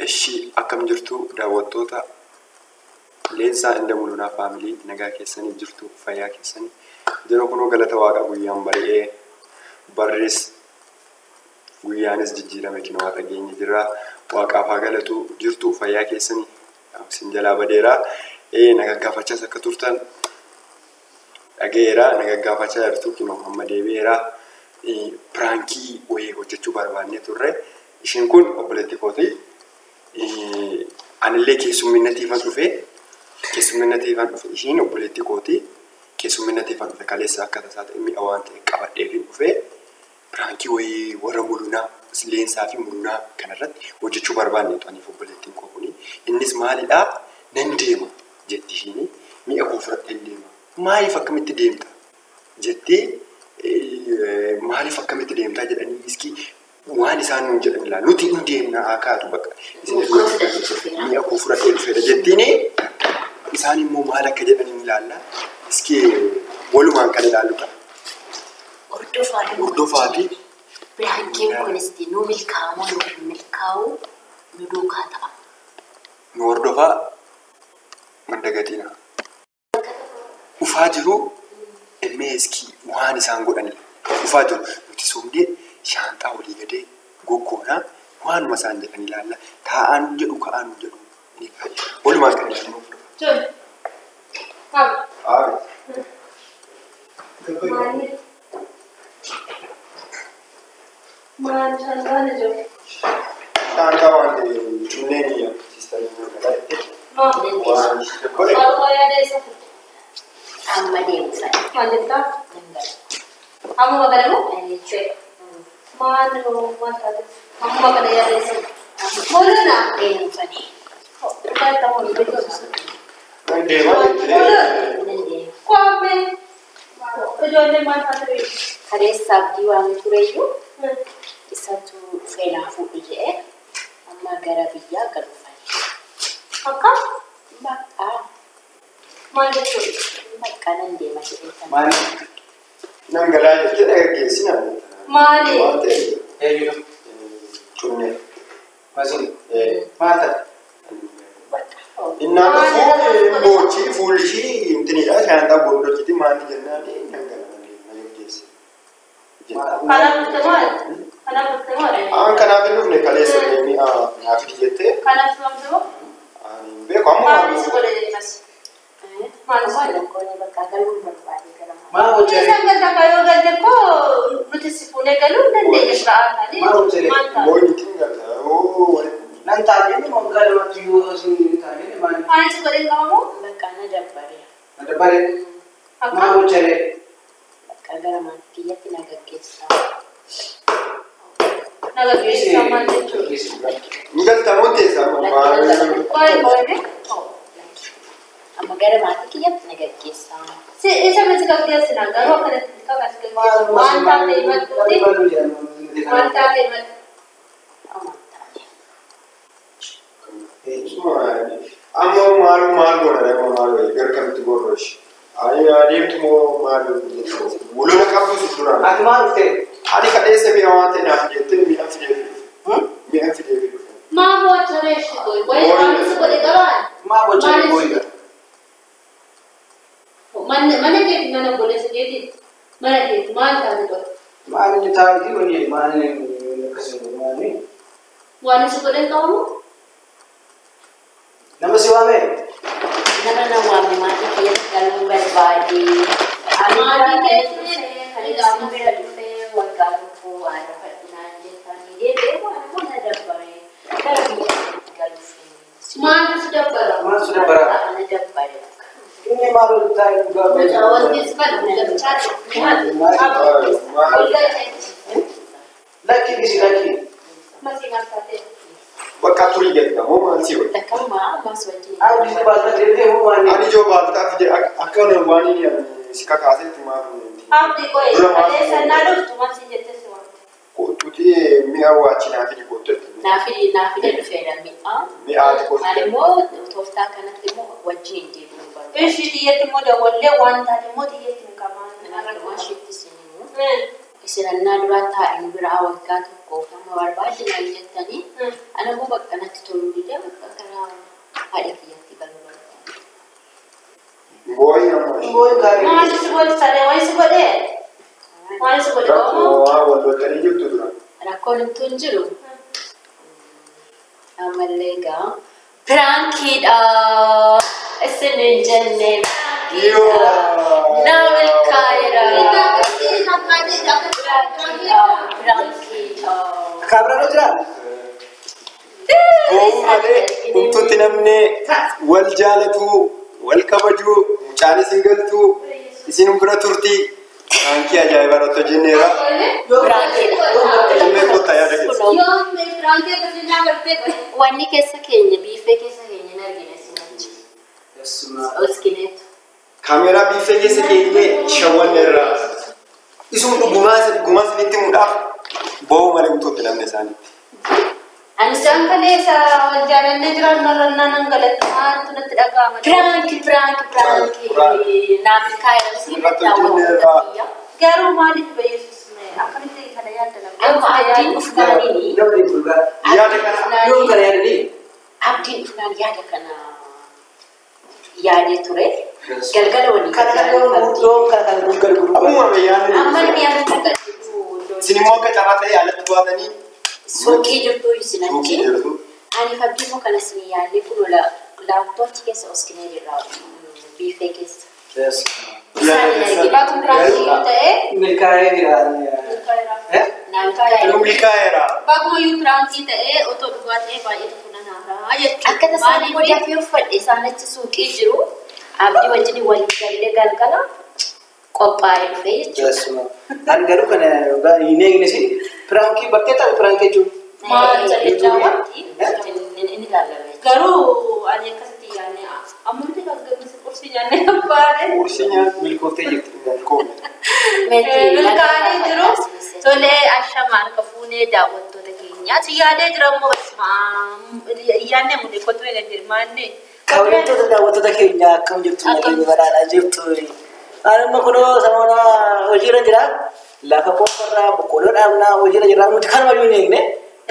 Ishii akkam jirtu daawwattoota Leensaa inda Mulunaa faamilii nagaa keessanii jirtu fayyaa keessanii yeroo kunoo galata waaqaa guyyaan bari'ee barris guyyaanis jijjiirame kinoo har'a geenye jirra waaqaaf haa galatu jirtu fayyaa keessanii isin jalaa badeera na gaggaafachaas akka turtan dhaga'eera na gaggaafachaa jirtu kinoo amma deebi'eera piraankii wayii hojjechuu barbaannee turre isheen kun obboleettii kooti. Anillee keessumminatiifan dhufe isheen obboleettii kooti keessumminatiifan dhufe kaleessa akka tasaa ta'e mi'a waan ta'e qabadheefin dhufe piraankii wayii warra Mulunaa Leensaa fi Mulunaa kanarratti hojjechuu barbaanne aniif obboleettiin koo kuni innis maalidhaa nan deema jetti isheen mi'a koo fudhadheen deema maaliif akkamitti deemta jettee maaliif akkamitti deemtaa jedhanii iskii waan isaan nuun jedhan ilaalu nuti hin deemna haa kaatu bakka mi'a koo fudhadhee dhufeera jettiin isaan immoo maal akka jedhan hin ilaalla iskii walumaan kan ilaallu ta'a. Hordofaati. Piraankiin kunis nu milkaa'u nu hin milkaa'u nu duukaa ta'a. Nu hordofaa mandagatina. Dhufaa jiru ilmee iskii waan isaan godhan dhufaa jiru nuti somdee shaanxaa olii gadee goggoonaa waanuma isaan jedhan ilaalla. Taa'aan jedhu ka'aan jedhu ni ilaalla. Walumaan kan ilaallu. Tole. Maal shaanxaan jiru? Shaanxaa waan ta'e cunneen siistanii galatti. Waan godhe. Maal yaada isa? Amma deemu sana. Maal jettaa? Nan gala. Ammuma kana moo? Maal maal taate? Ammuma kana yaada isa. Muluna. Deemu fani. Dhugaa ta'uu hin beeku. Nan deema jettee. Nan deema. Kwame. Ijoollee maal taate? Kaleessa abdii waan tureyyuu isatu dhufee naa fuudhu jedhee amma gara biyyaa galu fani. Akka? Bakka Maal jechuudha? bakka nan deema jedhee kan. Maali? Nan galaa jettee na gaggeessina. Maali? Waan ta'e Eenyutu? cunnee. Masiin. Maal ta'e? Bakka. Innaan dhufuu boochi fuulli ishii intinidha. Shaanxaa gondochiti maali jennaan nan gala na gaggeessi. Kanaaf dhufte maal? Kanaaf dhufte maal? Aan kanaaf hin dhufne kaleessa mi'a naa fidi jettee Kanaaf dhufte moo? ani hin beeku amma Maal si godhe jettas? Maal si Maal godhe? goone bakka galuun barbaade gara maal. Maal hojjete? Isaan galta kaayoo galte koo nuti si fuunee galuu hin dandeenye ba'aa taane. Maal hojjete? Maal taate? Mooyin ittiin galta. Nan taa'ee moo galmatti yoo isin taa'ee maal? Maal si godhe qabamoo? Bakka na dabbare. Na dabbare. Akka? Maal hojjete? Bakka gara maatiyyatti na gaggeessaa. Na gaggeessaa maal jechuudha? Ni galta moo teessa amma maal? Waa'ee waa'ee. Amma gara maatii kiyyatti na gaggeessaa. Si isa miti gaggeessina garuu akkanatti kakas gaggeessu. Waan taate himadhuuti. Waan taate himadhu. Amma taane. Amma maal maal goona amma maal wayii gara kamitti gorra ishee? Ani adeemtu moo maal Muluna qabdu si duraan. Ati maal dhuftee? Ani kaleessa mi'a waan ta'e naaf jettee mi'a fidee dhufe. Mi'a fidee dhufe. Maa boocha reeshi goy. Waa'ee waan si godhe qabaan. Maal hojjete booyya? Mana keeti mana obboleessa keeti. Mana keeti maal taate godhe? Maal inni taa'ee wani maal akkasuma maali? Waan si godhe qabamoo? Nama si waamee? Nama na waame maatii kiyyatti galuun barbaade. Maatii keetti Kan bira dhufee waggaa tokko haadha fadhinaan jettanii deebi'ee waan immoo na dabbare. Gara biyyaatti galuuf. Maal si dabbara? Maal si dabbara? Na dabbare. Inni maal taa'ee dhugaa Wanti si kan gabchaa Maal? Lakki dhisi lakki. Masii maal taate? Bakka turii galta moo maal si godhe? Takka ammas wajjin. Ati dhisi baalta deemtee moo waan? Ani ijoo baaltaa fide akka waan inni si kakaasetti maal Abdi qoy kaleessa naa dhuftu maal si jettee si waamte? Kottuuti mi'a waachi naa fidi kottuutti. Naa fide dhufeera mi'a. Mi'aati kottu. Ani immoo tooftaa kanatti immoo wajjin hin deebi'uu barbaada. Ishii xiyyeetti immoo dawwallee waan taate immoo xiyyeetti hin qabaanne. Nama isheetti isin immoo Isin annaa duraa taa'in biraa waggaa tokkoof amma barbaadde naan jettanii ana immoo bakka natti toluu didee bakka gara haadha kiyyatti galuu barbaade. Booyi amma. Booyi gaarii. Maal si godhe saree waan si godhe? Waan si godhe Rakkoo qomoo? waa wal loltanii jirtu dura. Rakkoon himtuu hin jiru. Ammallee egaa piraankiidha. Isin hin jenne piraankiidha. Naa milkaa'eera. Piraankiidha. Kaabiraan jira. Boo'uu malee humtuutti namni wal jaalatuu, wal kabajuu, mucaan isin galtuu, isin bira turtii. Piraankii ajaa'ibaa irratti hojjenneera. Piraankiidha. Ummee kottaa yaada keessa. Yoo piraankii akkasii naa bartee qoy. Wanni keessa keenya biifee keessa keenya hin argine sinachi. Oskineetu. Kaameeraa biifee keessa keenyee shawwanneerra. Isuma dhugumaa dhugumaa isinitti himuudhaaf boo'uu malee humtuutti namni isaaniitti. Anis Isaan kaleessa wal jaalannee jiraan marrannaa nan galatti maaltu natti dhaga'ama. Piraanki piraanki piraanki naa milkaa'eera. Irratti hojjenneerra. Garuu maaliif Yesuus akkamitti kana yaadda namni? Amma abdiin dhufnaaniini. Namni dhugaa. Yaada kana Yoom kana yaadanii? Abdiin dhufnaan yaada kana yaadee ture. Galgala waliin Kana kan yoom kana kan gurguru. Ammuma yaadni. Amma inni yaada kana Isin immoo akka carraa ta'e alatti baatanii suuqii jirtu isin suuqii achi. jirtu. Ani abdii immoo kana isin yaallee kun laaptootti keessa oskinee jirra biifee keessa. Isaan hin argine. Bakka piraankii ta'ee Milkaa'ee jira. Naa milkaa'eera. Milkaa'eera. Bakkuma iyyuu piraankii ta'ee otoo dhugaa ta'ee baay'ee tokko nan haaraa jechuudha. Akka tasaa immoo dafee uffadhe isaan achi suuqii jiru. Abdii wajjin waliin galee galgala qophaa'ee dhufee jechuudha. Ani garuu kana dhugaa hin eegnes piraankii bartee taate piraankii jechuudha. Maal jalli Inni ilaalame. Garuu ani akkasitti yaadne amma nuti kan gammisa qursii nyaannee abbaane. Qursii nyaanni Milkooftee jirti. milkoomne. Milkaa'anii jiru. Tolee ashama harka fuunee daawwattoota keenyaa. Si yaadee jira immoo yaadne mul'ifatu eega jirmaanne. Kabajamtoota daawwattoota keenya akkam jirtu nageenya badhaadhaa jirtu. Ani amma kunoo samoona hojiirra jira. Lafa qoffarraa boqqolloo dhaabnaa hojiirra jira. Nuti kanuma iyyuu hin eegne.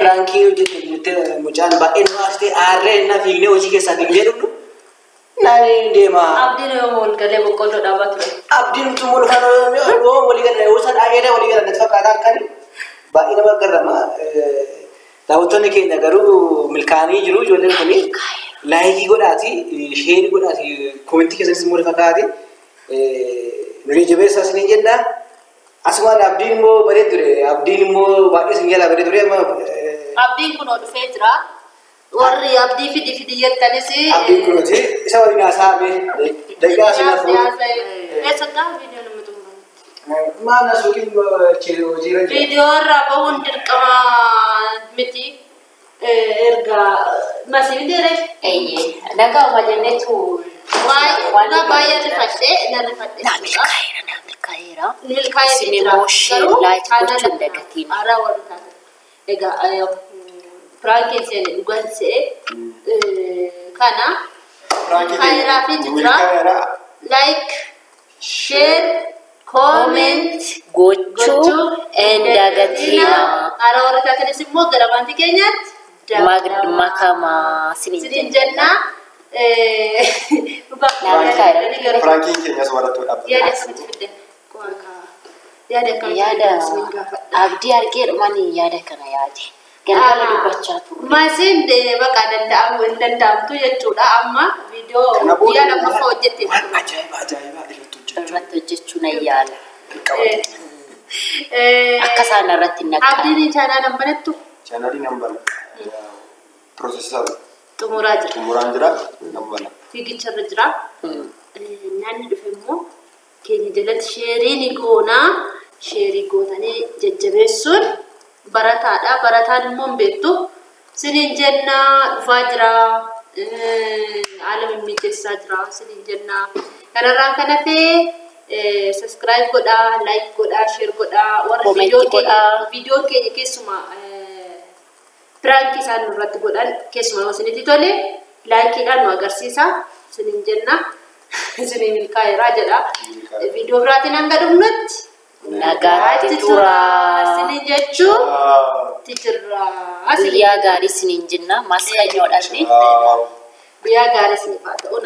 Piraankii hojjette jettee mucaan baay'ee nu haasitee aarree na fiignee hojii keessaa fiignee dhufnu. Naan deema. Abdiin yoo wal galee boqqolloo dhaabaa ture. Abdiin utuu immoo dhufan yoo walii galan yoo isaan ayeera walii galan natti fakkaata akkan baay'ee nama garrama. Daawwattoonni keenya garuu milkaa'anii jiru ijoolleen kuni laayikii godhaati, sheerii godhaati, koomentii keessanis immoo fakkaati. Nu jabeessaa isiniin jenna. Asumaan abdiin immoo baree ture. Abdiin immoo baay'ee isin jalaa baree ture. Amma Abdiin kunoo dhufee jira. Warri abdii fidi fidi jettanis. abdiin kunuuti isa waliin haasaa bee daqiiqaa isin hafu. Eessa gaafa viidiyoo nama xumuramu? Maana suuqiin hojiirra jira. Viidiyoo irraa bahuun dirqama miti. Erga masiin deere. Eeyyee. Nagaa uma jenneetu. Baay'ee baay'ee rifadhee na rifadhee. Naa milkaa'eera naa milkaa'eera. Milkaa'ee Isin jira. immoo share like gochuun dagatiin. Haaraa warri taatan. Egaa piraankiin seene dhugaan se'e kana Milkaa'eeraa fi jira. Milkaa'eera. Like, share, comment Gochuu hin dagatina. Haaraa warri taatanis immoo gara maatii keenyaatti Makamaa isiniin Isiniin jenna. jenna. Dhugaa Naa milkaa'eera. Piraankiin keenya asuma irratti dhaabbata. Yaada akkamitti fidde? Yaada akkamitti Yaada fidde? Isiniin gaafadha. abdii argee dhumanii yaada kana yaade. Galgala dubbachaa turre. Masiin bakka danda'amu hin danda'amtu jechuudha. Amma viidiyoo Kana booda guyyaa lammaffaa hojjette. Waan ajaa'iba ajaa'ibaa irratti hojjechuu Irratti hojjechuu nan yaala. dirqama. Akka isaan irratti hin naqqabe. Abdiin chaanaa nan banattu Chaanaalii nan bana. Piroosessaa xumuraa jira. xumuraan jira nan bana. Fiigicharra jira. Nyaanni dhufe immoo keenya jalatti sheerii ni goonaa. Sheerii gootanii jajjabeessuun barataadha. Barataan immoo hin beektu. Siniin jennaa dhufaa jira. Haala mimmijeessaa jira. Siniin jennaa. Kanarraan kan hafe subscribe godhaa, like godhaa, share godhaa. Warra Comment viidiyoo keenya godhaa. viidiyoo keenya keessumaa piraankii isaan nurratti godhan keessumaa yoo isinitti tole laayikiidhaan nu agarsiisa. Isiniin jenna. Isinii milkaa'eeraa jedha. Milkaa'eera. Viidiyoo biraatiin hanga dhumnutti Nagaatti turaa. Isiniin jechuun jirraa. Guyyaa gaarii isiniin jenna. Maaskanyoodhaan. Guyyaa gaarii isiniif haa ta'u.